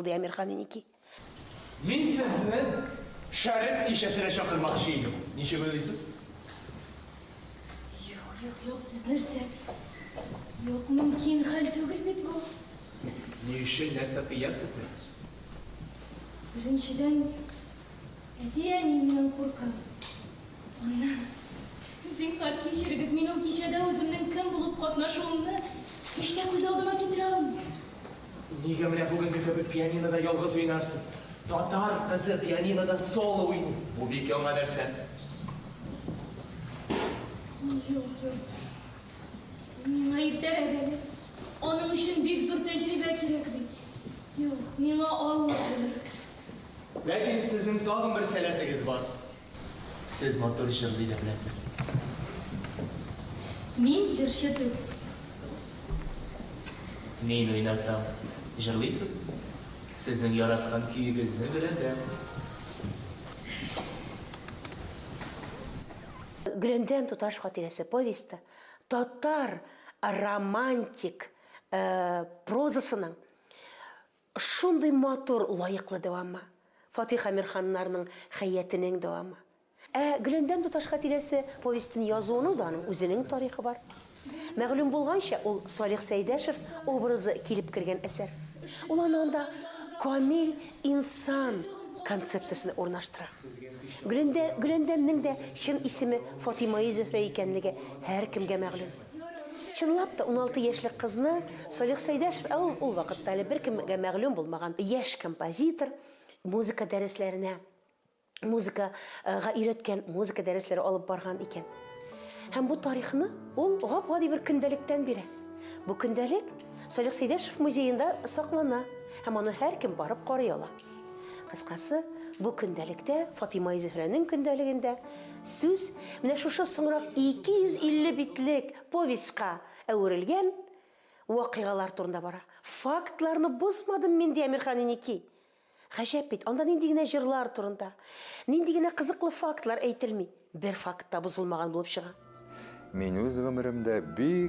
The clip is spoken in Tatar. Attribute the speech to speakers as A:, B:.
A: ул, ди Әмирхан Еники.
B: Мин сезне Шәрык кичәсенә чакырмакчы идем. Ничек уйлыйсыз?
C: Юк, юк, юк, сез нәрсә? Юк, мөмкин хәл түгел бит бу.
B: Ни өчен, нәрсә тыя сезне?
C: Беренчедән, әти-әниемнән куркам. Аннан, зинһар, кичерегез, мин ул кичәдә үземнең кем булып катнашуымны һич тә күз алдыма китерә алмыйм.
B: Нигә менә бүгенге кебек пианинода ялгыз уйнарсыз? Татар кызы пианинода соло уйный. Бу бик яңа нәрсә.
C: Юк, юк. Миңа иртәрәк әле. Аның өчен бик зур тәҗрибә кирәк бит. Юк, миңа авыр булыр.
B: Ләкин сезнең тагын бер сәләтегез бар. Сез матур җырлый да беләсез.
C: Мин җырчы түгел.
B: Мин уйнасам, җырлыйсыз? Сезнең яраткан көегезне беләм.
A: Гөләндәм туташ хатирәсе повесте татар романтик прозасының шундый матур, лаеклы дәвамы. Фатих Әмирханнарның хәятенең дәвамы. Ә Гөләндәм туташ хатирәсе повестен язуының да аның үзенең тарихы бар. Мәгълүм булганча, ул Салих Сәйдәшев образы килеп кергән әсәр. Ул аны анда камил инсан концепциясен урнаштыра. Гөләндә, Гөләндәмнең дә чын исеме Фатыймаи Зөһрә икәнлеге һәркемгә мәгълүм. Чынлап та, 16 яшьлек кызны Салих Сәйдәшев, ә ул ул вакытта әле беркемгә мәгълүм булмаган яшь композитор, музыка дәресләренә музыкага өйрәткән, музыка дәресләре алып барган икән. Һәм бу тарихны ул гап-гади бер көндәлектән бирә. Бу көндәлек Салих Сәйдәшев музеенда саклана һәм аны һәркем барып карый ала. Кыскасы, бу көндәлектә, Фатыймаи Зөһрәнең көндәлегендә сүз менә шушы соңрак 250 битлек повестька әверелгән вакыйгалар турында бара. Фактларны бозмадым мин, ди Әмирхан Еники. Гаҗәп бит, анда нинди генә җырлар турында, нинди генә кызыклы фактлар әйтелми, бер факт та бозылмаган булып чыга.
D: Мин үз гомеремдә бик.